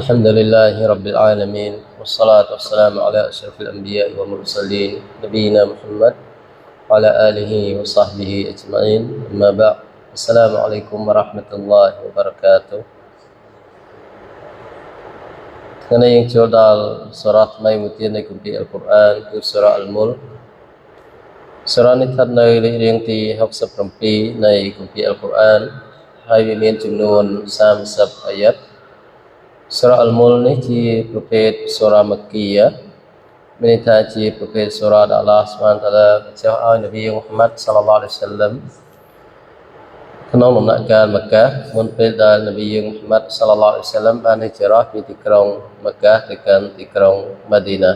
الحمد لله رب العالمين والصلاة والسلام على أشرف الأنبياء والمرسلين نبينا محمد وعلى آله وصحبه أجمعين أما بعد السلام عليكم ورحمة الله وبركاته ថ្ងៃនេះយើងចូលដល់សូរ៉ាថ្មីមួយទៀតនៃគម្ពីរអល់កុរអានគឺសូរ៉ាអល់មុលសូរ៉ានេះស្ថិតនៅលេខរៀងទី67នៃគម្ពីរអល់កុរអានហើយវាមានចំនួន30អាយ៉ាត់សូរ៉ាអល់មុលនេះជាប្រភេទសូរ៉ាម៉ាគីយ៉ាមានន័យថាជាប្រភេទសូរ៉ាដែលអល់ឡោះសុបហានតាឡាបញ្ចុះឲ្យនប៊ីមូហាម៉ាត់សល្លឡោះអាឡៃហ៊ីវសឡាំក្នុងដំណាក់កាលម៉ាកាមុនពេលដែលនប៊ីយើងមូហាម៉ាត់សល្លឡោះអាឡៃហ៊ីវសឡាំបានហិជ្រោះពីទីក្រុងម៉ាកាទៅកាន់ទីក្រុងម៉ាឌីណា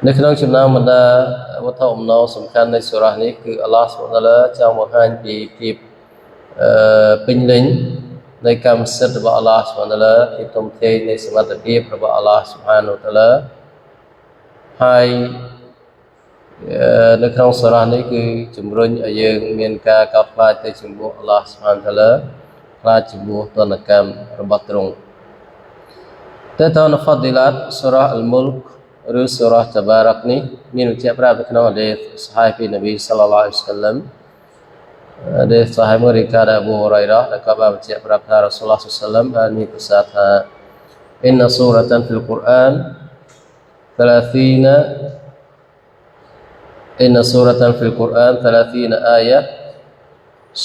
នៅក្នុងចំណោមបណ្ដាវត្ថុអំណរសំខាន់នៃសូរ៉ានេះគឺអល់ឡោះសុបហានតាឡាចង់បង្ហាញពីភាពពេញលេញនៃកម្មសិទ្ធិរបស់អល់ឡោះសុបហានតាឡាភាពធំធេងនៃសមត្ថភាពរបស់អល់ឡោះសុបហានតាឡាហើយនៅក្នុងសូរ៉ានេះគឺជំរុញឲ្យយើងមានការកោតខ្លាចទៅចំពោះអល់ឡោះសុបហានតាឡាខ្លាចចំពោះទណ្ឌកម្មរបស់ទ្រង់តើតើនហ្វាឌីឡាតសូរ៉ាអល់មុលកឬសូរ៉ាតាបារកនេះមានវិជ្ជាប្រាប់នៅក្នុងហាឌីសសាហីពីនប៊ីសល្លឡោះអាឡៃហ៊ីវសឡាំដែលសាហីមួយរាយការណ៍អាប៊ូហ៊ុរ៉ៃរ៉ាដែលក៏បានបញ្ជាក់ប្រាប់ថារ៉ាស៊ូលឡោះសឡាំបានមានប្រសាសន៍ថាអ៊ីនសូរ៉ាតានហ្វិលកុរអាន30 إن سورة في القرآن 30 آية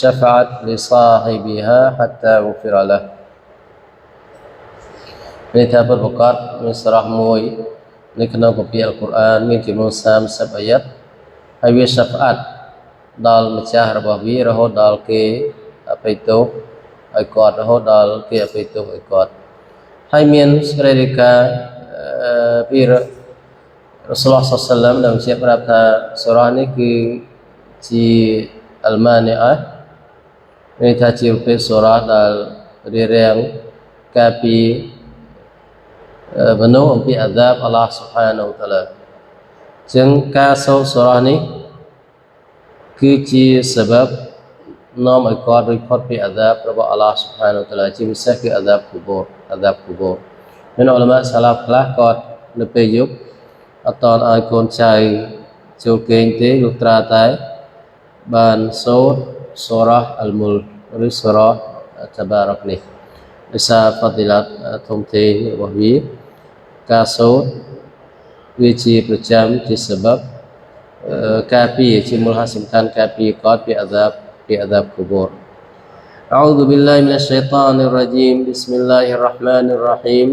شفعت لصاحبها حتى غفر له មានថាពិតប្រកបមានស្រះមួយនៅក្នុងគម្ពីរអល់កុរអានមានចំនួន30អាយ៉ាត់ហើយវាសាហ្វាត់ដល់ម្ចាស់របស់វារហូតដល់គេអភ័យទោសឲ្យគាត់រហូតដល់គេអភ័យទោសឲ្យគាត់ហើយមានសេចក្តីរាយការណ៍ពីរ៉ាស៊ូលឡោះសឡាមដែលបញ្ជាក់ប្រាប់ថាសូរ៉ានេះគឺជាអលម៉ានីអាមានថាជាប្រភេទសូរ៉ាដែលរារាំងការពីមនុស្សអំពីអាដាបអល់ឡោះសុបហានតាឡាចឹងការសូត្រសូរ៉ានេះគឺជាសបាបនាំឲ្យគាត់រួចផុតពីអាដាបរបស់អល់ឡោះសុបហានតាឡាជាពិសេសគឺអាដាបគូបូរអាដាបគូបូរមានអ៊ុលម៉ាសាឡាហ្វខ្លះគាត់នៅពេលយប់អត់តន់ឲ្យកូនចៅចូលគេងទេលុះត្រាតែបានសូត្រសូរ៉ាអល់មុលឬសូរ៉ាតាបារកនេះដោយសារហ្វាឌីឡាតធំធេងរបស់វាការសូត្រវាជាប្រចាំជាសបាបការពារជាមូលហេតុសំខាន់ការពារគាត់ពីអាដាបពីអាដាបគូបូរ أعوذ بالله من الشيطان الرجيم بسم الله الرحمن الرحيم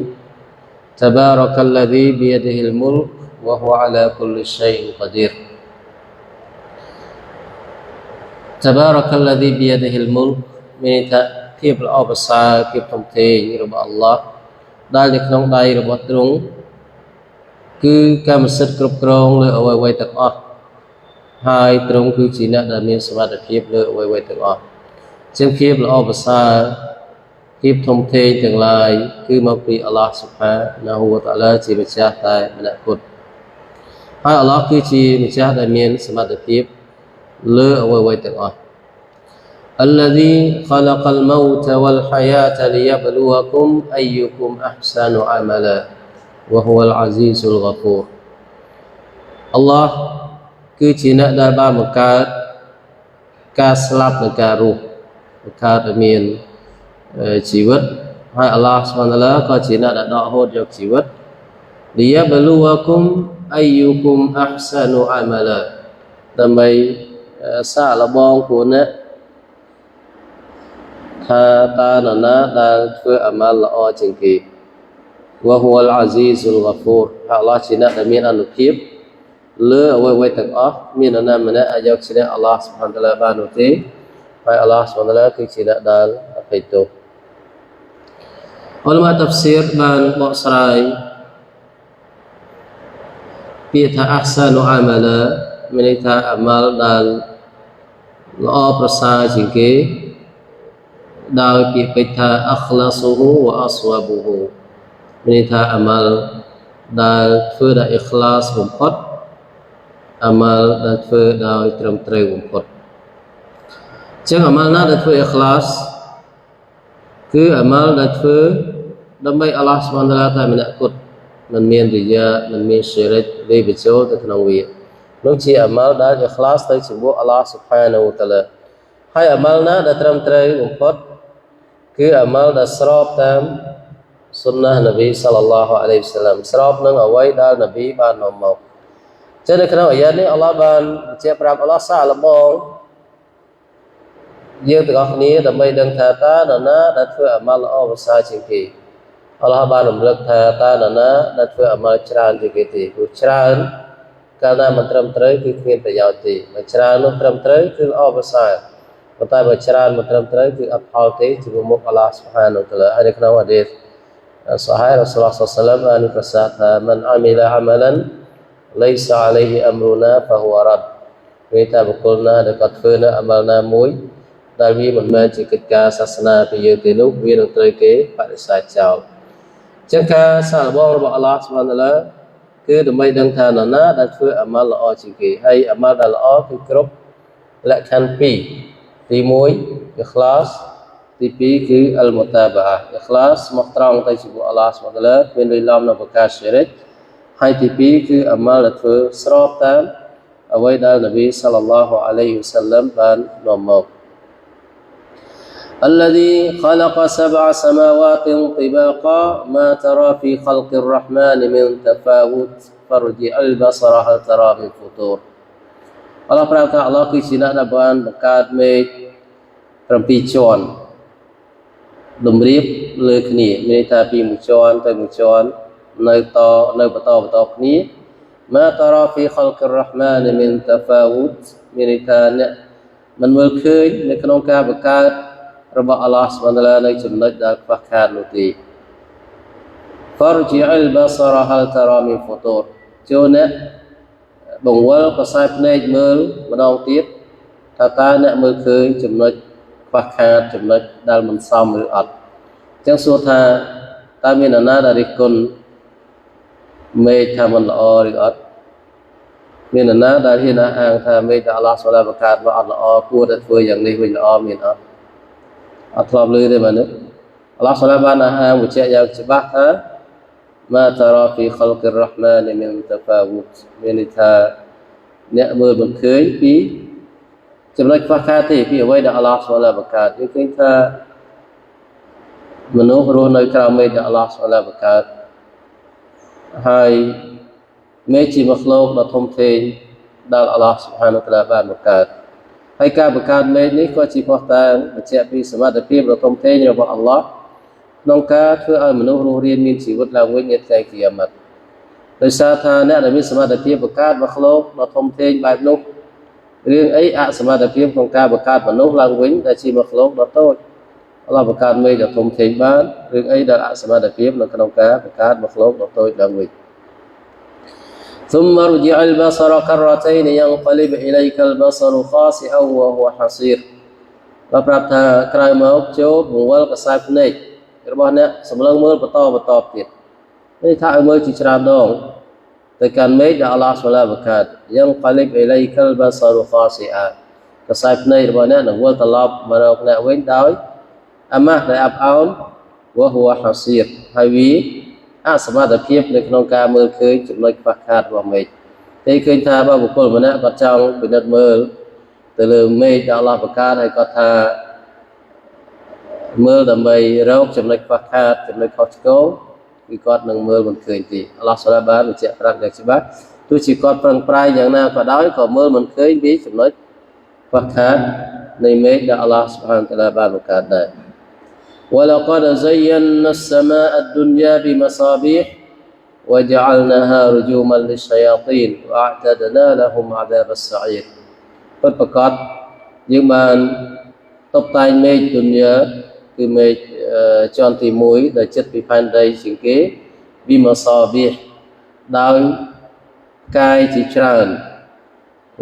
تبارك الذي بيده الملك وهو على كل شيء قدير تبارك الذي بيده الملك មានថាភាពល្អប្រសើរភាពធំធេងរបស់អល់ឡោះដែលនៅក្នុងដៃរបស់ទ្រង់គឺកម្មសិទ្ធិគ្រប់គ្រងលើអ្វីៗទាំងអស់ហើយទ្រង់គឺជាអ្នកដែលមានសមត្ថភាពលើអ្វីៗទាំងអស់ជាងភាពល្អប្រសើរភាពធំធេងទាំងឡាយគឺមកពីអល់ឡោះសុបហានហូវតាឡាជាម្ចាស់តែម្នាក់គត់ហើយអល់ឡោះគឺជាម្ចាស់ដែលមានសមត្ថភាពលើអ្វីៗទាំងអស់ الذي خلق الموت والحياة ليبلوكم أيكم أحسن عملا وهو العزيز الغفور អល់ឡោះគឺជាអ្នកដែលបានបង្កើតការស្លាប់និងការរស់បង្កើតឲ្យមានជីវិតហើយអល់ឡោះសុបហានតាឡាក៏ជាអ្នកដែលដកហូតយកជីវិតលីយ៉ាបលូវគុំអាយូគុំអហ្សានុអាម៉ាឡាដើម្បីសាកល្បងពួកអ្នកថាតើនរណាដែលធ្វើអាម៉ាល់ល្អជាងគេវ៉ហ៊ូអលអាស៊ីស៊ុលហ្គាហ្វូរអល់ឡោះជាអ្នកដែលមានអនុភាពលើអ្វីៗទាំងអស់មាននរណាម្នាក់អាចយកឈ្នះអល់ឡោះសុបហានតាឡាបាននោះទេហើយអល់ឡោះសុបហានតាឡាគឺជាអ្នកដែលអភ័យទោសអ៊ុលម៉ាតាហ្វស៊ីរបានបកស្រាយពាក្យថាអហ្សានុអាម៉ាឡាមានន័យថាអាម៉ាល់ដែលល្អប្រសើរជាងគេដោយពាក្យពេចន៍ថាអខឡាស៊ូហ៊ូវអស្វាប៊ូហ៊ូមានន័យថាអាម៉ាល់ដែលធ្វើដោយអ៊ីខ្លាសបំផុតអាម៉ាល់ដែលធ្វើដោយត្រឹមត្រូវបំផុតចឹងអាម៉ាល់ណាដែលធ្វើអ៊ីខ្លាសគឺអាម៉ាល់ដែលធ្វើ ដើម្បីអល់ឡោះសុបហានតាឡាតែម្នាក់គត់មិនមានរិយាមិនមានស៊ីរិកលាយបញ្ចូលទៅក្នុងវានោះជាអាម៉ាល់ដែលអ៊ីខ្លាសទៅចំពោះអល់ឡោះសុបហានតាឡាហើយអាម៉ាល់ណាដែលត្រឹមត្រូវបំផុតគឺអាម៉ាល់ដែលស្របតាមសុនណានប៊ីសល្លឡោះអាឡៃហ៊ីវសឡាមស្របនឹងអ្វីដែលនប៊ីបាននាំមកចឹងនៅក្នុងអាយ៉ានេះអល់ឡោះបានបញ្ជាក់ប្រាប់អល់ឡោះសាកល្បងយើងទាំងអស់គ្នាដើម្បីដឹងថាតើនរណាដែលធ្វើអាម៉ាល់ល្អប្រសើរជាងគេអល់ឡោះបានរំលឹកថាតើនរណាដែលធ្វើអាម៉ាល់ច្រើនជាងគេទេព្រោះច្រើនកាលណាមិនត្រឹមត្រូវគឺគ្មានប្រយោជន៍ទេបើច្រើននោះត្រឹមត្រូវគឺល្អប្រសើរប៉ុន្តែបើច្រើនមិនត្រឹមត្រូវគឺអត់ផលទេចំពោះមុខអល់ឡោះសុបហានតាឡាហើយនៅក្នុងហាឌីស صحيح رسول الله صلى الله عليه وسلم បានប្រសាសន៍ថា من عمل عملا ليس عليه أمرنا فهو رد មានតែបុគ្គលណាដែលគាត់ធ្វើនៅអាម៉ាល់ណាមួយដែលវាមិនមែនជាកិច្ចការសាសនាពីយើងទេនោះវានឹងត្រូវគេបដិសេធចោលចឹងការសាកល្បងរបស់អល់ឡោះសុបហានតាឡាគឺដើម្បីដឹងថានរណាដែលធ្វើអាម៉ាល់ល្អជាងគេហើយអាម៉ាល់ដែលល្អគឺគ្រប់លក្ខខណ្ឌពីរទី1អ៊ីខ្លាសទី2គឺអលមុតាបាអ៊ីខ្លាសមកត្រង់ទៅចំពោះអល់ឡោះសុបហានតាឡាគ្មានលុយឡំនៅប្រការស៊ីរិកហើយទី2គឺអាម៉ាល់ដែលធ្វើស្របតាមអ្វីដែលនប៊ីសល្លឡោះអាឡៃហ៊ីវសឡាមបាននាំមក الذي خلق سبع سماوات طباقا ما ترى في خلق الرحمن من تفاوت فارجع البصر هل ترى من فطور អល់ឡោះប្រាប់ថាអល់ឡោះគឺជាអ្នកដែលបានបង្កើតមេឃ7ជាន់តម្រៀបលើគ្នាមានន័យថាពីមួយជាន់ទៅមួយជាន់នៅតនៅបន្តបន្តគ្នា ما ترى في خلق الرحمن من تفاوت មានន័យថាអ្នកមិនមើលឃើញនៅក្នុងការបង្កើតរបស់អល់ឡោះសុបហានតាឡានៅចំណុចដែលខ្វះខាតនោះទេ فارجع البصر هل ترى من فطور ចូលអ្នកបង្វិលក្រសែភ្នែកមើលម្ដងទៀតថាតើអ្នកមើលឃើញចំណុចខ្វះខាតចំណុចដែលមិនសមឬអត់ចឹងសួរថាតើមាននរណាដែលរិះគន់មេឃថាមិនល្អឬអត់មាននរណាដែលហ៊ានអះអាងថាមេឃដែលអល់ឡោះសុបហានបង្កើតមកអត់ល្អគួរតែធ្វើយ៉ាងនេះវិញល្អមានអត់អត់ធ្លាប់ឮទេបាទនេះអល់ឡោះសុបហានបានអះអាងបញ្ជាក់យ៉ាងច្បាស់ថា ما ترى في خلق الرحمن من تفاوت មានន័យថាអ្នកមើលមិនឃើញពីចំណុចខ្វះខាតទេពីអ្វីដែលអល់ឡោះសុបហានបង្កើតយើងឃើញថាមនុស្សរស់នៅក្រោមមេឃដែលអល់ឡោះសុបហានបង្កើតហើយមេឃជាមក្លោកដ៏ធំធេងដែលអល់ឡោះសុបហានតាឡាបានបង្កើតហើយការបង្កើតមេឃនេះក៏ជាភស្តុតាងបញ្ជាក់ពីសមត្ថភាពដ៏ធំធេងរបស់អល់ឡោះក្នុងការធ្វើឲ្យមនុស្សរស់រានមានជីវិតឡើងវិញនៅថ្ងៃគីយ៉ាម៉ាត់ដោយសារថាអ្នកដែលមានសមត្ថភាពបង្កើតមក្លោកដ៏ធំធេងបែបនោះរឿងអីអសមត្ថភាពក្នុងការបង្កើតមនុស្សឡើងវិញដែលជាមក្លោកដ៏តូចអល់ឡោះបង្កើតមេឃដ៏ធំធេងបានរឿងអីដែលអសមត្ថភាពនៅក្នុងការបង្កើតមក្លោកដ៏តូចឡើងវិញ ثم ارجع البصر كرتين ينقلب إليك البصر خاسئا وهو حصير เราប្រាប់ថាក្រោយមកចូលបង្វិលក្រសែភ្នែករបស់អ្នកសម្លឹងមើលបន្តបន្តទៀតនេះថាឲ្យមើលជាច្រើនដងទៅកាន់មេឃដែលអល់ឡោះសុបហានបង្កើត ينقلب إليك البصر خاسئا ក្រសែភ្នែករបស់អ្នកនឹងវិលត្រឡប់មករកអ្នកវិញដោយអាម៉ាស់ដែលអាប់អោន وهو حصير ហើយវាអសមត្ថភាពនៅក្នុងការមើលឃើញចំណុចខ្វះខាតរបស់មេឃទេឃើញថាបើបុគ្គលម្នាក់គាត់ចង់ពិនិត្យមើលទៅលើមេឃដែលអល់ឡោះបង្កើតហើយគាត់ថាមើលដើម្បីរកចំណុចខ្វះខាតចំណុចខុសឆ្គងគឺគាត់នឹងមើលមិនឃើញទេអល់ឡោះសុបហានបានបញ្ជាក់ប្រាប់យ៉ាងច្បាស់ទោះជាគាត់ប្រឹងប្រែងយ៉ាងណាក៏ដោយក៏មើលមិនឃើញពីចំណុចខ្វះខាតនៃមេឃដែលអល់ឡោះសុបហានតាឡាបានបង្កើតដែរ ولقد زينا السماء الدنيا بمصابيح وجعلناها رجوما للشياطين وأعتدنا لهم عذاب السعير ពិតប្រាកដយើងបានតុបតែងមេឃទុនយ៉ាគឺមេឃជាន់ទី1ដែលចិត្តពីផែនដីជាងគេ بمصابيح ដោយកាយជាច្រើន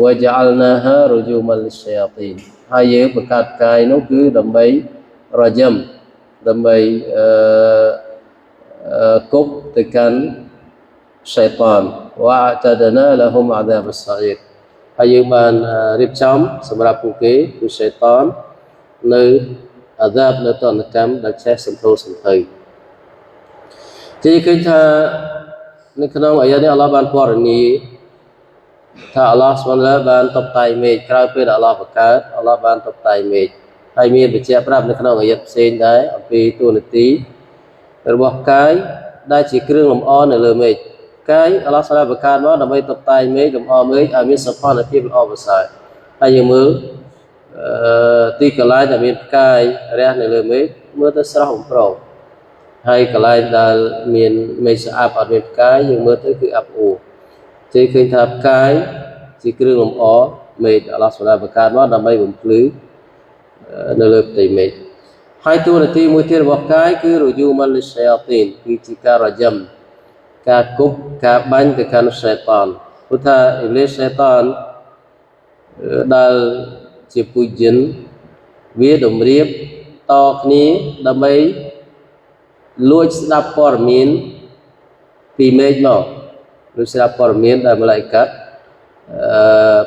وجعلناها رجوما للشياطين ហើយយើងបង្កើតកាយនោះគឺដើម្បីរយឹមដើម្បីអឺគប់ទៅកាន់ សៃតាន وأعتدنا لهم عذاب السعير ហើយយើងបានរៀបចំសម្រាប់ពួកគេគឺសៃតាននៅអាដាបនៅទណ្ឌកម្មដែលឆេះសន្ធោសន្ធៅ។ ជាឃើញថានៅក្នុងអាយ៉ានេះអល់ឡោះបានពណ៌នាថាអល់ឡោះស្វនឡាបានតុបតែងមេឃក្រោយពេលអល់ឡោះបង្កើតអល់ឡោះបានតុបតែងមេឃហើយមានបញ្ជាក់ប្រាប់នៅក្នុងអាយ៉ាផ្សេងដែរអំពីតួនាទីរបស់កាយដែលជាគ្រឿងលម្អនៅលើមេឃកាយអល់ឡោះស្វនឡាបង្កើតមកដើម្បីតុបតែងមេឃលម្អមេឃឲ្យមានសោភ័ណភាពល្អប្រសើរហើយយើងមើលទីកន្លែងដែលមានផ្កាយរះនៅលើមេឃមើលទៅស្រស់បំព្រងហើយកន្លែងដែលមានមេឃស្អាប់អត់មានផ្កាយយើងមើលទៅគឺអាប់អួរជ័យឃើញថាផ្កាយជាគ្រឿងលម្អមេឃអល់ឡោះសុលាបង្កើតមកដើម្បីបំភ្លឺនៅលើផ្ទៃមេឃហើយតួនាទីមួយទៀតរបស់ផ្កាយគឺរយូម៉ាលឆៃទីនគឺជាការរយឹមការគប់ការបាញ់ទៅកាន់សៃតានព្រោះថាអ៊ីបលីសសៃតានដែលជាពូជយិនវាតម្រៀបតគ្នាដើម្បីលួចស្ដាប់ព័ត៌មានពីមេឃមកលួចស្ដាប់ព័ត៌មានដែលម៉ាឡៃកាត់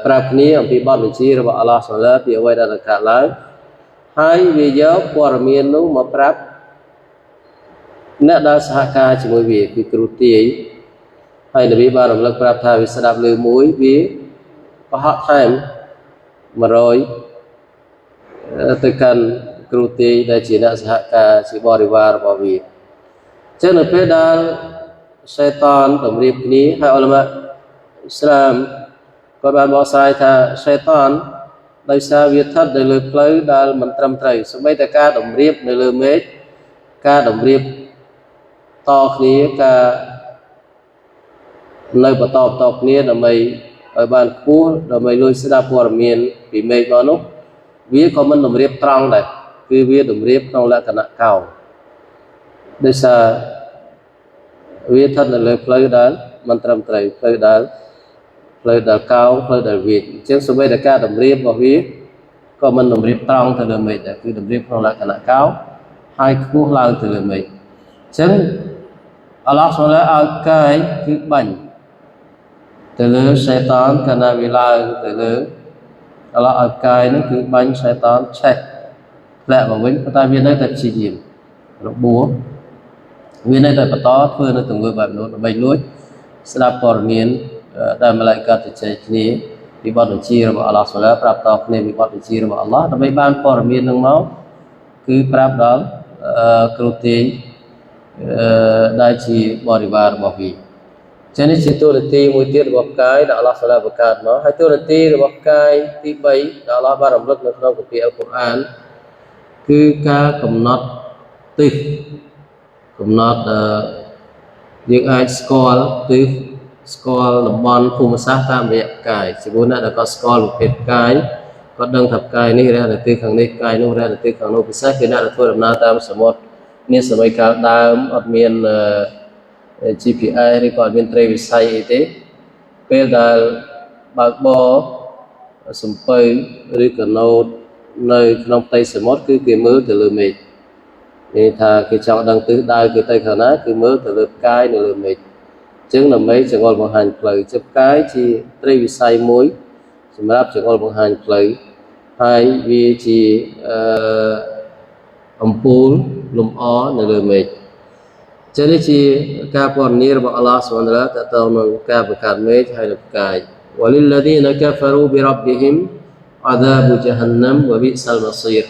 ប្រាប់គ្នាអំពីបទបញ្ជារបស់អល់ឡោះសុលាពីអ្វីដែលនឹងកើតឡើងហើយវាយកព័ត៌មាននោះមកប្រាប់អ្នកដែលសហការជាមួយវាគឺគ្រូទាយហើយនប៊ីបានរំលឹកប្រាប់ថាវាស្ដាប់ឮមួយវាកុហកថែម100ទៅកាន់គ្រូទាយដែលជាអ្នកសហការជាបរិវាររបស់វាចឹងនៅពេលដែលសៃតានតម្រៀបគ្នាហើយអ៊ុលម៉ាអ៊ីស្លាមគាត់បានបកស្រាយថាសៃតានដោយសារវាស្ថិតនៅលើផ្លូវដែលមិនត្រឹមត្រូវសូម្បីតែការតម្រៀបនៅលើមេឃការតម្រៀបតគ្នាការនៅបន្តបន្តគ្នាដើម្បីឲ្យបានខ្ពស់ដើម្បីលួចស្ដាប់ព័ត៌មានពីមេឃមកនោះវាក៏មិនតម្រៀបត្រង់ដែរគឺវាតម្រៀបក្នុងលក្ខណៈកោងដោយសារវាស្ថិតនៅលើផ្លូវដែលមិនត្រឹមត្រូវផ្លូវដែលកោងផ្លូវដែលវាចអញ្ចឹងសូម្បីតែការតម្រៀបរបស់វាក៏មិនតម្រៀបត្រង់ទៅលើមេឃដែរគឺតម្រៀបក្នុងលក្ខណៈកោងហើយខ្ពស់ឡើងទៅលើមេឃអញ្ចឹងអល់ឡោះសូឡាឲ្យកាយគឺបាញ់ទៅលើសៃតានកាលណាវាឡើងទៅលើអល់ឡោះឲ្យកាយនោះគឺបាញ់សៃតានឆេះធ្លាក់មកវិញប៉ុន្តែវានៅតែព្យាយាមរបួសវានៅតែបន្តធ្វើនៅទង្វើបែបនោះដើម្បីលួចស្ដាប់ព័ត៌មានដែលម៉ាឡៃកាត់ទៅចែកគ្នាពីបទបញ្ជារបស់អល់ឡោះសូឡាប្រាប់តគ្នាពីបទបញ្ជារបស់អល់ឡោះដើម្បីបានព័ត៌មាននឹងមកគឺប្រាប់ដល់គ្រូទាយដែលជាបរិវាររបស់វាចឹងនេះជាតួនាទីមួយទៀតរបស់កាយដែលអល់ឡោះសូឡាបង្កើតមកហើយតួនាទីរបស់កាយទី3ដែលអល់ឡោះបានរំលឹកនៅក្នុងគម្ពីរអល់កុរអានគឺការកំណត់ទិសកំណត់យើងអាចស្គាល់ទិសស្គាល់តំបន់ភូមិសាស្ត្រតាមរយៈកាយចំពោះអ្នកដែលគាត់ស្គាល់ប្រភេទកាយគាត់ដឹងថាកាយនេះរះនៅទិសខាងនេះកាយនោះរះនៅទិសខាងនោះពិសេសគឺអ្នកដែលធ្វើដំណើរតាមសមុទ្រមានសម័យកាលដើមអត់មាន GPS ឬក៏អត់មានត្រីវិស័យអីទេពេលដែលបើកបរសំពៅឬក៏ណូតនៅក្នុងផ្ទៃសមុទ្រគឺគេមើលទៅលើមេឃនេះថាគេចង់ដឹងទិសដៅគេទៅខាងណាគឺមើលទៅលើផ្កាយនៅលើមេឃអញ្ចឹងដើម្បីចង្អុលបង្ហាញផ្លូវជាផ្កាយជាត្រីវិស័យមួយសម្រាប់ចង្អុលបង្ហាញផ្លូវហើយវាជាអំពូលលំអនៅលើមេឃចឹងនេះជាការពណ៌នារបស់អល់ឡោះស៊ុបហានតាឡាតទៅនឹងការបង្កើតមេឃហើយនិងផ្កាយវលីលឌីនកាហ្វារូបិរ៉ាប់ប៊ីហ៊ីមអាដាប៊ូជហន្នមវប៊ីសលម៉ាស៊ីរ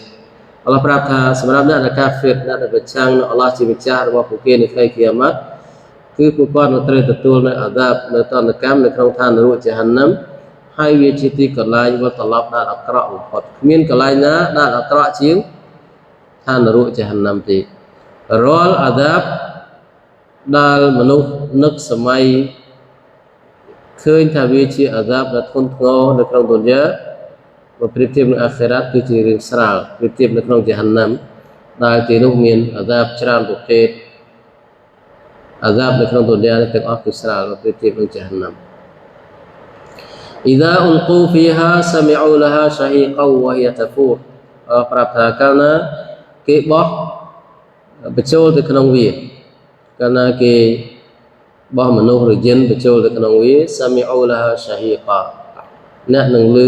អល់ឡោះប្រាប់ថាសម្រាប់អ្នកដែលកាហ្វៀរអ្នកដែលប្រឆាំងនឹងអល់ឡោះជាម្ចាស់របស់ពួកគេនៅថ្ងៃគីយ៉ាម៉ាត់គឺពួកគាត់នឹងត្រូវទទួលនៅអាដាបនៅទណ្ឌកម្មនៅក្នុងឋាននរកជហន្នមហើយវាជាទីកន្លែងវិលត្រឡប់ដែលអាក្រក់បំផុតគ្មានកន្លែងណាដែលអាក្រក់ជាងឋាននរកជហន្នមទេរាល់អាដាបដែលមនុស្សនឹកសម័យឃើញថាវាជាអាដាបដ៏ធ្ងន់ធ្ងរនៅក្នុងទុនយ៉ាបើប្រៀបធៀបនឹងអាខិរ៉ាត់គឺជារឿងស្រាលប្រៀបធៀបនៅក្នុងជហន្នមដែលទីនោះមានអាដាបច្រើនប្រភេទអាដាបនៅក្នុងទុនយ៉ាទាំងអស់គឺស្រាលបើប្រៀបធៀបនឹងជហន្នម إذا ألقوا فيها سمعوا لها شهيقا وهي تفور ប្រាប់ថាកាលណាគេបោះបញ្ចូលទៅក្នុងវាកាលណាគេបោះមនុស្សឬយិនបញ្ចូលទៅក្នុងវា سمعوا لها شهيقا អ្នកនឹងឮ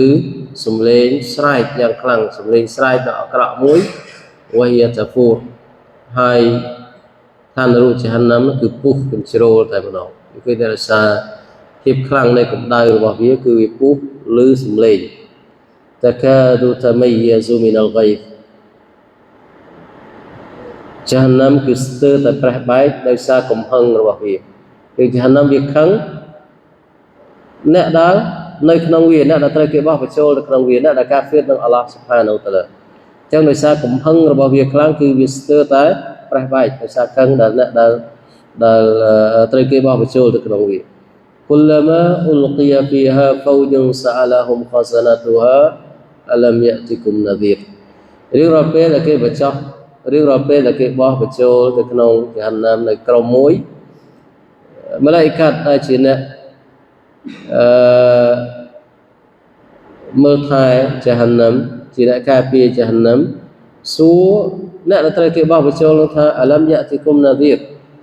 សំឡេងស្រែកយ៉ាងខ្លាំងសំឡេងស្រែកដ៏អាក្រក់មួយ وهي تفور ហើយ ឋាននរកជហន្នំគឺពុះកញ្ជ្រោលតែម្ដងគឺតែរសារភាពខ្លាំងនៃកម្ដៅរបស់វាគឺវាពុះឬសំឡេងតកាឌូតមយซูមីនអលហ្គៃជហន្នំគឺស្ទើរតែប្រេះបែកដោយសារកំហឹងរបស់វាគឺជហន្នំវាខឹងអ្នកដែលនៅក្នុងវាអ្នកដែលត្រូវគេបោះបញ្ចូលទៅក្នុងវាអ្នកដែលកាហ្វៀរនឹងអល់ឡោះស៊ុបហានូតាឡាចឹងដោយសារកំហឹងរបស់វាខ្លាំងគឺវាស្ទើរតែប្រេះបែកដោយសារខឹងដែលអ្នកដែលត្រូវគេបោះបញ្ចូលទៅក្នុងវា كلما ألقي فيها فوج سألهم خزنتها ألم يأتكم نذير រឿងរាល់ពេលដែលគេបញ្ចុះរឿងរាល់ពេលដែលគេបោះបញ្ចូលទៅក្នុងជហន្នំនៅក្រុមមួយម៉ាឡៃកាត់ដែលជាអ្នកមើលថែជហន្នំជាអ្នកការពារជហន្នំសួរអ្នកដែលត្រូវគេបោះបញ្ចូលនោះថាអលំយៈតិគុំណាឌីរ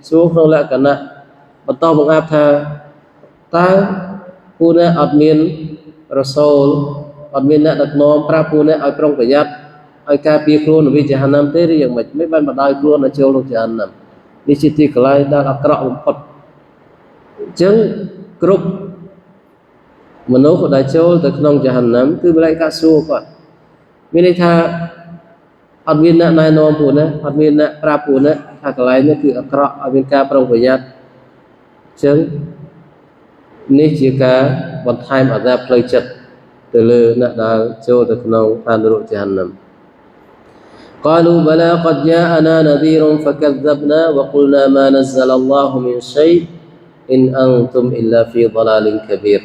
សួរក្នុងលក្ខណៈបន្តបង្អាប់ថាតើពួកអ្នកអត់មានរសូលអត់មានអ្នកដឹកនាំប្រាប់ពួកអ្នកឲ្យប្រុងប្រយ័ត្នឲ្យការពារខ្លួននៅវិជហន្នំទេឬយ៉ាងម៉េចមិនបានបដៅខ្លួនឲ្យចូលក្នុងជហន្នំនេះជាទីកន្លែងដែលអាក្រក់បំផុតអញ្ចឹងគ្រប់មនុស្សដែលចូលទៅក្នុងជហន្នំគឺម្លេះកាសួរគាត់មានន័យថាអត់មានអ្នកណែនាំពួកអ្នកអត់មានអ្នកប្រាប់ពួកអ្នកថាកន្លែងនេះគឺអាក្រក់ឲ្យមានការប្រុងប្រយ័ត្នអញ្ចឹងនេះជាការបន្ថែមអាដាបផ្លូវចិត្តទៅលើអ្នកដែលចូលទៅក្នុងឋាននរកជហន្នំ قالوا بلى قد جاءنا نذير فكذبنا وقلنا ما نزل الله من شيء إن أنتم إلا في ضلال كبير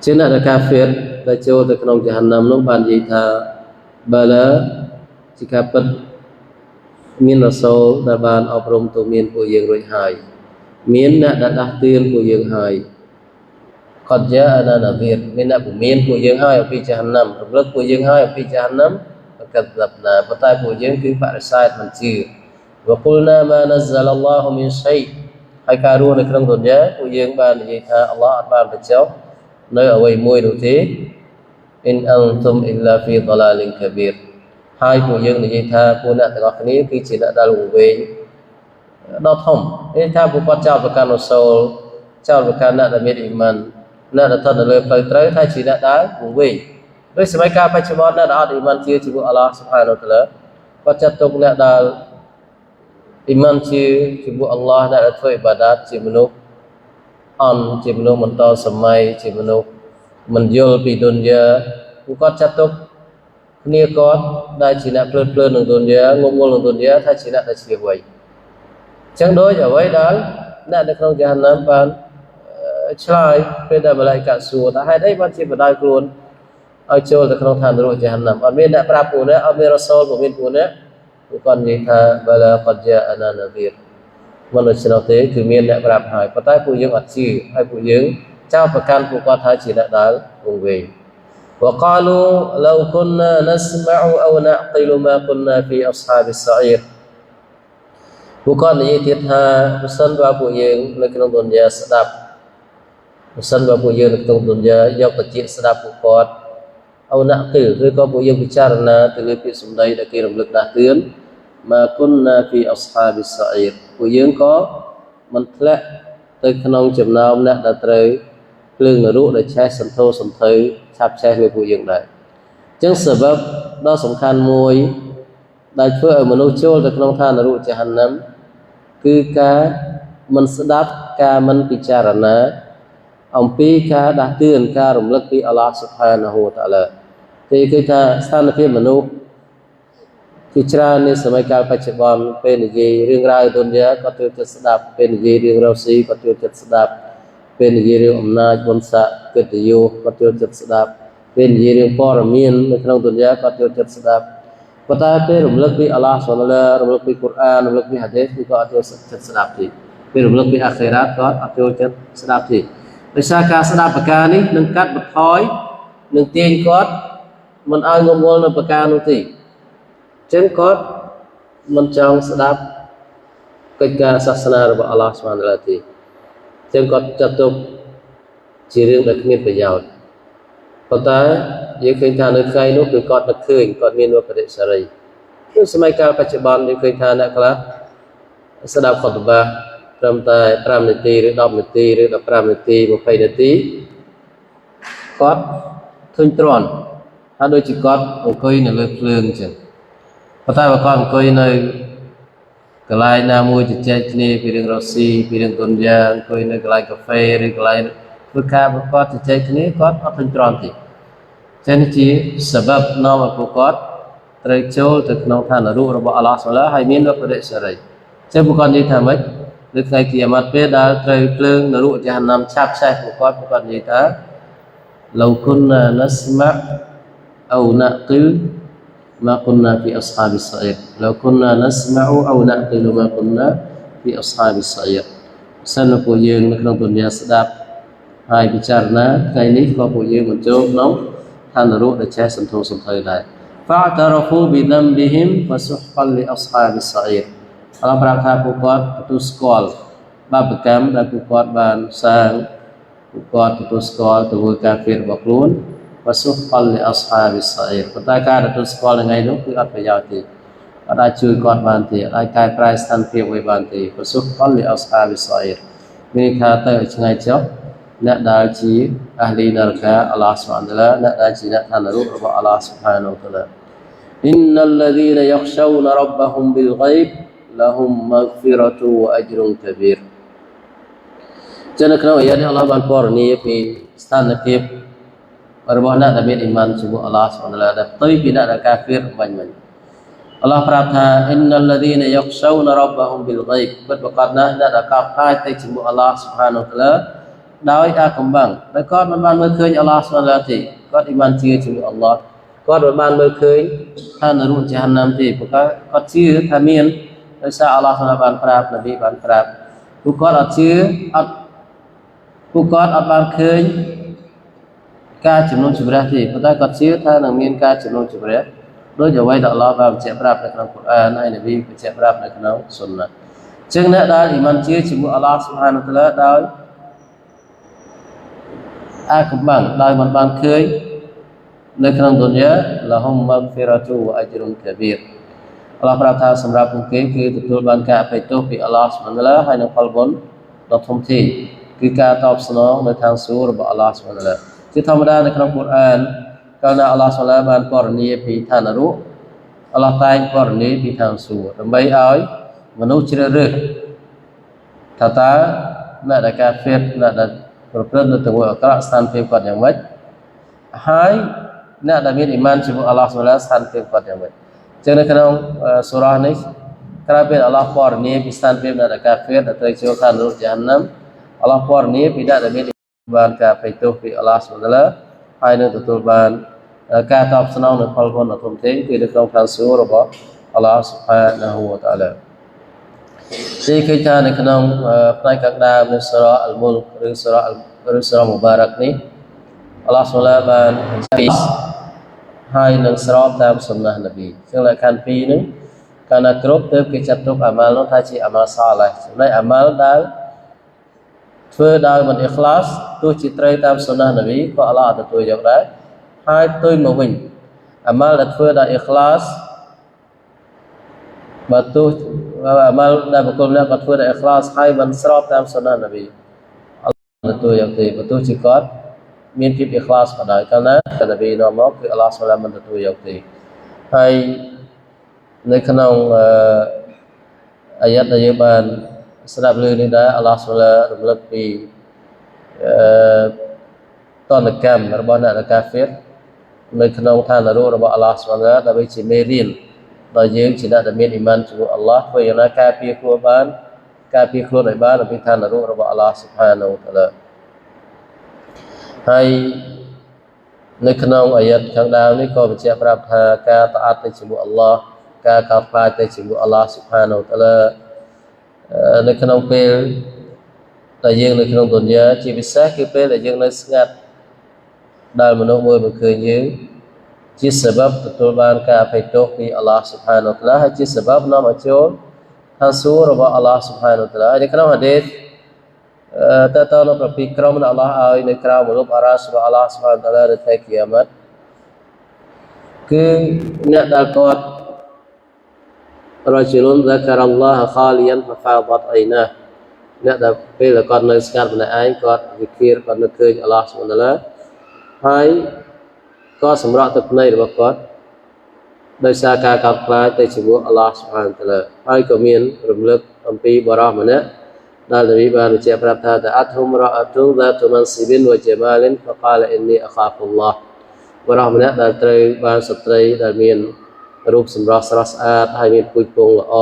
ជាអ្នកដែលកាហ្វៀរដែលចូលទៅក្នុងជហន្នំនោះបាននិយាយថាបាឡាជាការពិតមានរសូលដែលបានអប់រំទូមានពួកយើងរួចហើយមានអ្នកដែលដាស់តឿនពួកយើងហើយ قد جاءنا نذير មានអ្នកពមៀនពួកយើងហើយអំពីជហន្នំរំលឹកពួកយើងហើយអំពីជហន្នំ فكذبنا ប៉ុន្តែពួកយើងគឺបដិសេធមិនជឿ وقلنا ما نزل الله من شيء ហើយការរស់នៅក្នុងទុនយ៉ាពួកយើងបាននិយាយថាអល់ឡោះអត់បានបញ្ចុះនៅអ្វីមួយនោះទេ إن أنتم إلا في ضلال كبير ហើយពួកយើងនិយាយថាពួកអ្នកទាំងអស់គ្នាគឺជាអ្នកដែលវង្វេងដ៏ធំនេះថាពួកគាត់ចោទប្រកាន់រសូលចោទប្រកាន់អ្នកដែលមានអ៊ីម៉ានអ្នកដែលស្ថិតនៅលើផ្លូវត្រូវថាជាអ្នកដែលវង្វេងដោយសម័យកាលបច្ចុប្បន្នអ្នកដែលអត់អ៊ីម៉ានជាជាមួយអល់ឡោះស៊ុបហានូតាឡាគាត់ចាត់ទុកអ្នកដែលអ៊ីម៉ានជាជាមួយអល់ឡោះអ្នកដែលធ្វើអ៊ីបាដាតជាមនុស្សអន់ជាមនុស្សបន្តសម័យជាមនុស្សមិនយល់ពីទុនយ៉ាពួកគាត់ចាត់ទុកគ្នាគាត់ដែលជាអ្នកភ្លើតភ្លើននឹងទុនយ៉ាងងងល់នឹងទុនយ៉ាថាជាអ្នកដែលឆ្លៀសវៃចឹងដូចអ្វីដែលអ្នកនៅក្នុងជហន្នំបានឆ្លើយពេលដែលម៉ាឡៃកាសួរថាហេតុអីបានជាបដៅខ្លួនឲ្យចូលទៅក្នុងឋាននរកជហន្នំអត់មានអ្នកប្រាប់ពួកអ្នកអត់មានរសូលពុំមានពួកអ្នកពួកគាត់និយាយថាបាឡាកដយ៉ាអាណាណាឌីរមិនដូច្នោះទេគឺមានអ្នកប្រាប់ហើយប៉ុន្តែពួកយើងអត់ជឿហើយពួកយើងចោទប្រកាន់ពួកគាត់ថាជាអ្នកដែលវង្វេង وقالوا لو كنا نسمع أو نعقل ما كنا في أصحاب السعير ពួកគាត់និយាយទៀតថាប្រសិនបើពួកយើងនៅក្នុងទុនយ៉ាស្ដាប់ប្រសិនបើពួកយើងនៅក្នុងទុនយ៉ាយកតិចស្ដាប់ពួកគាត់អោណាក់ទិលឬក៏ពួកយើងពិចារណាទៅលើពាក្យសម្ដីដែលគេរំលឹកដាស់តឿនมากุนนาฟีอัศฮาบิสซะอีรពួកយើងក៏មិនធ្លាក់ទៅក្នុងចំណោមអ្នកដែលត្រូវភ្លើងនរកដែលឆេះសន្ធោសន្ធៅឆាប់ឆេះលើពួកយើងដែរអញ្ចឹងសបាបដ៏សំខាន់មួយដែលធ្វើឲ្យមនុស្សចូលទៅក្នុងឋាននរកជហន្នំគឺការមិនស្ដាប់ការមិនពិចារណាអំពីការដាស់តឿនការរំលឹកពីអល់ឡោះស៊ុបហានហូតាឡាទេគឺថាស្ថានភាពមនុស្សជាច្រើនในសម័យកាលបច្ចុប្បន្នពេលនិយាយរឿងរ៉ាវទុនយ៉ាក៏ចូលចិត្តស្ដាប់ពេលនិយាយរឿងរ៉ូស៊ីក៏ចូលចិត្តស្ដាប់ពេលនិយាយរឿងអំណាចបុណ្យស័ក្តិកិត្តិយសក៏ចូលចិត្តស្ដាប់ពេលនិយាយរឿងព័ត៌មាននៅក្នុងទុនយ៉ាក៏ចូលចិត្តស្ដាប់ប៉ុន្តែពេលរំលឹកពីអល់ឡោះសុបហានឡារំលឹកពីកូរ៉ានរំលឹកពីហាឌីសគឺក៏អត់ចូលចិត្តស្ដាប់ទេពេលរំលឹកពីអាខិរ៉ាតក៏អត់ចូលចិត្តស្ដាប់ទេដោយសារការស្ដាប់ប្រការនេះនឹងកាត់បន្ថយនឹងទាញគាត់មិនឲ្យងងល់នៅប្រការនោះទេចឹងគាត់មិនចង់ស្ដាប់កិច្ចការសាសនារបស់អល់ឡោះស៊ុបហានឡាទេចឹងគាត់ចាត់ទុកជារឿងដែលគ្មានប្រយោជន៍ប៉ុន្តែយើងឃើញថានៅថ្ងៃនោះគឺគាត់នឹកឃើញគាត់មានវបរិសរីគឺសម័យកាលបច្ចុប្បន្នយើងឃើញថាអ្នកខ្លះ ស្ដាប់ខុតបាត្រឹមតែ5នាទីឬ10នាទីឬ15នាទី20នាទីគាត់ធុញទ្រាន់ហើយដូចជាគាត់អង្គុយនៅលើភ្លើងអញ្ចឹងប៉ុន្តែបើគាត់អង្គុយនៅកន្លែងណាមួយជជែកគ្នាពីរឿងរ៉ូស៊ីពីរឿងទុនយ៉ាអង្គុយនៅកន្លែងកាហ្វេឬកន្លែងធ្វើការរបស់គាត់ជជែកគ្នាគាត់អត់ធុញទ្រាន់ទេចឹងនេះជាសបាប់នាំឲ្យពួកគាត់ត្រូវចូលទៅក្នុងឋាននរករបស់អល់ឡោះសុលាហើយមានវបរិសរីចឹងពួកគាត់និយាយថាម៉េចនៅថ្ងៃគីយ៉ាម៉ាត់ពេលដែលត្រូវភ្លើងនរកចាហានំឆាបឆេះពួកគាត់ពួកគាត់និយាយថាឡូគុណាណាស្ម៉ាអោណាគិល ما كنا في أصحاب السعير لو كنا نسمع أو نعقل ما كنا في أصحاب السعير សិនពួកយើងនៅក្នុងទុនយ៉ាស្ដាប់ហើយពិចារណាថ្ងៃនេះក៏ពួកយើងមិនចូលក្នុងឋាននរកដែលចេះសន្ធោសន្ធៅដែរ فاعترفوا بذنبهم فسحقا لأصحاب السعير អល់ឡោះប្រាប់ថាពួកគាត់ទទួលស្គាល់បាបកម្មដែលពួកគាត់បានសាងពួកគាត់ទទួលស្គាល់ទង្វើកាហ្វៀររបស់ខ្លួន فسحقا لأصحاب السعير ប៉ុន្តែការទទួលស្គាល់ថ្ងៃនោះគឺអត់ប្រយោជន៍ទេអត់អាចជួយគាត់បានទេអត់អាចកែប្រែស្ថានភាពអ្វីបានទេ فسحقا لأصحاب السعير មានថាទៅឲ្យឆ្ងាយចុះអ្នកដែលជាអះលីនរកាអល់ឡោះសុបហានតាឡាអ្នកដែលជាអ្នកឋាននរករបស់អល់ឡោះសុបហានតាឡា إن الذين يخشون ربهم بالغيب لهم مغفرة وأجر كبير ចឹងនៅក្នុងអាយ៉ានេះអល់ឡោះបានពណ៌នាពីស្ថានភាពរបស់អ្នកដែលមានអ៊ីម៉ានជាមួយអល់ឡោះសុបហានតាឡាដែលផ្ទុយពីអ្នកដែលកាហ្វៀរបាញ់មិញអល់ឡោះប្រាប់ថា إن الذين يخشون ربهم بالغيب ពិតប្រាកដណាស់អ្នកដែលកោតខ្លាចទៅជាមួយអល់ឡោះសុបហានតាឡាដោយអាកំបាំងដោយគាត់មិនបានមើលឃើញអល់ឡោះសុបហានតាឡាទេគាត់អ៊ីម៉ានជឿជាមួយអល់ឡោះគាត់មិនបានមើលឃើញថានរកចាហានំទេព្រោះគាត់ជឿថាមានដោយសារអល់ឡោះសុបហានបានប្រាប់នប៊ីបានប្រាប់ពួកគាត់អត់ជឿអត់ពួកគាត់អត់បានឃើញការជំនុំជម្រះទេប៉ុន្តែគាត់ជឿថានឹងមានការជំនុំជម្រះដោយអ្វីដែលអល់ឡោះបានបញ្ជាក់ប្រាប់នៅក្នុងកូរ៉ានហើយនប៊ីបញ្ជាក់ប្រាប់នៅក្នុងសុនណាចឹងអ្នកដែលអ៊ីម៉ានជឿជាមួយអល់ឡោះសុបហានតាឡាដោយអាកំបាំងដោយមិនបានឃើញនៅក្នុងទុនយ៉ា لهم مغفرة وأجر كبير អល់ឡោះប្រាប់ថាសម្រាប់ពួកគេគឺទទួលបានការអភ័យទោសពីអល់ឡោះសុបហានតាឡាហើយនឹងផលបុណ្យដ៏ធំធេងគឺការតបស្នងនៅខាងសួគ៌របស់អល់ឡោះសុបហានតាឡាជាធម្មតានៅក្នុងកូរ៉ានកាលណាអល់ឡោះសុបហានបានពណ៌នាពីឋាននរកអល់ឡោះតែងពណ៌នាពីឋានសួគ៌ដើម្បីឲ្យមនុស្សជ្រើសរើសថាតើអ្នកដែលកាហ្វៀរអ្នកដែលប្រព្រឹត្តនៅទង្វើអាក្រក់ស្ថានភាពគាត់យ៉ាងម៉េចហើយអ្នកដែលមានអ៊ីម៉ានជាមួយអល់ឡោះសុបហានស្ថានភាពគាត់យ៉ាងម៉េចចឹងនៅក្នុងសូរ៉ានេះក្រៅពីអល់ឡោះពណ៌នាពីស្ថានភាពអ្នកដែលកាហ្វៀរដែលត្រូវចូលឋាននរកចាហានំអល់ឡោះពណ៌នាពីអ្នកដែលមានបានការអភ័យទោសពីអល់ឡោះសុបហានហើយនឹងទទួលបានការតបស្នងនៅផលបុណ្យដ៏ធំធេងគឺនៅក្នុងឋានសួគ៌របស់អល់ឡោះសុបហានហូវតាឡាទីឃើញថានៅក្នុងផ្នែកខាងដើមនៃសូរ៉ាអលមុលឬសូរ៉ាឬសូរ៉ាមុបារ៉ាក់នេះអល់ឡោះសុបហានបានពីហើយនឹងស្របតាមសុនណានប៊ីចឹងលក្ខខណ្ឌពីរហ្នឹងកាលណាគ្រប់ទើបគេចាត់ទុកអាម៉ាល់នោះថាជាអាម៉ាល់សាឡេះចំណែកអាម៉ាល់ដែលធ្វើដោយមិនអ៊ីខ្លាសទោះជាត្រូវតាមសុនណានប៊ីក៏អល់ឡោះអត់ទទួលយកដែរហើយផ្ទុយមកវិញអាម៉ាល់ដែលធ្វើដោយអ៊ីខ្លាសបើទោះអាម៉ាល់ដែលបុគ្គលម្នាក់គាត់ធ្វើដោយអ៊ីខ្លាសហើយមិនស្របតាមសុនណានប៊ីអល់ឡោះទទួលយកទេបើទោះជាគាត់មានភាពអ៊ីខ្លាសក៏ដោយកាលណានប៊ីនាំមកគឺអល់ឡោះសុបហានមិនទទួលយកទេហើយនៅក្នុងអាយ៉ាត់ដែលយើងបានស្ដាប់ឮនេះដែរអល់ឡោះសុបហានរំលឹកពីតនកម្មរបស់អ្នកកាហ្វៀរនៅក្នុងឋាននរករបស់អល់ឡោះសុបហានដើម្បីជាមេរៀនដល់យើងជាអ្នកដែលមានអ៊ីម៉ានជាមួយអល់ឡោះធ្វើយ៉ាងណាការពារខ្លួនបានការពារខ្លួនឲ្យបានពីឋាននរករបស់អល់ឡោះសុបហានតាឡាហើយនៅក្នុងអាយ៉ាត់ខាងដើមនេះក៏បញ្ជាក់ប្រាប់ថាការតអាត់ទៅជាមួយអល់ឡោះការកោតខ្លាចទៅជាមួយអល់ឡោះសុបហានតាឡានៅក្នុងពេលដែលយើងនៅក្នុងទុនយ៉ាជាពិសេសគឺពេលដែលយើងនៅស្ងាត់ដែលមនុស្សមួយមិនឃើញយើងជាសបាប់ទទួលបានការអភ័យទោសពីអល់ឡោះសុបហានតាឡាហើយជាសបាប់នាំឲ្យចូលឋានសួគ៌របស់អល់ឡោះសុបហានតាឡានៅក្នុងហាឌីសតើតើនៅប្រពីក្រុមអល់ឡោះឲ្យនៅក្រៅមរុបអារ៉ាសរបស់អល់ឡោះសុបហានតាឡានៅថ្ងៃគីយ៉ាម៉ាត់គឺអ្នកដែលគាត់ رجل ذكر الله خاليا ففاضت عيناه អ្នកដែលពេលគាត់នៅស្ងាត់ម្នាក់ឯងគាត់វិគារគាត់នឹកឃើញអល់ឡោះសុបហានតាឡាហើយក៏សម្រក់ទឹកភ្នែករបស់គាត់ដោយសារការកោតខ្លាចទៅជាមួយអល់ឡោះសុបហានតាឡាហើយក៏មានរំលឹកអំពីបរិសម្នាក់ដែលនប៊ីបានបញ្ជាក់ប្រាប់ថាអត់ហ៊ុមរ៉ាតុន ذات منصب وجمال فقال إني أخاف الله បរិសម្នាក់ដែលត្រូវបានស្ត្រីដែលមានរូបសម្រស់ស្រស់ស្អាតហើយមានពូជពងល្អ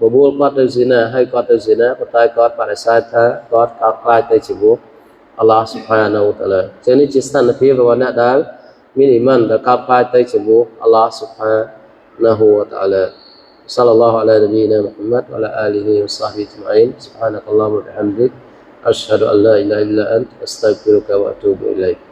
បបួលគាត់ទៅស៊ីណាហើយគាត់ទៅស៊ីណាប៉ុន្តែគាត់បដិសេធថាគាត់កោតខ្លាចទៅជាមួយអល់ឡោះសុបហានវតាឡាចឹងនេះជាស្ថានភាពរបស់អ្នកដែលមានអ៊ីម៉ានដែលកោតខ្លាចទៅជាមួយអល់ឡោះសុបហានហូវតាឡា صلى الله على نبينا محمد وعلى آله وصحبه أجمعين سبحانك اللهم وبحمدك أشهد أن لا إله إلا أنت أستغفرك وأتوب إليك.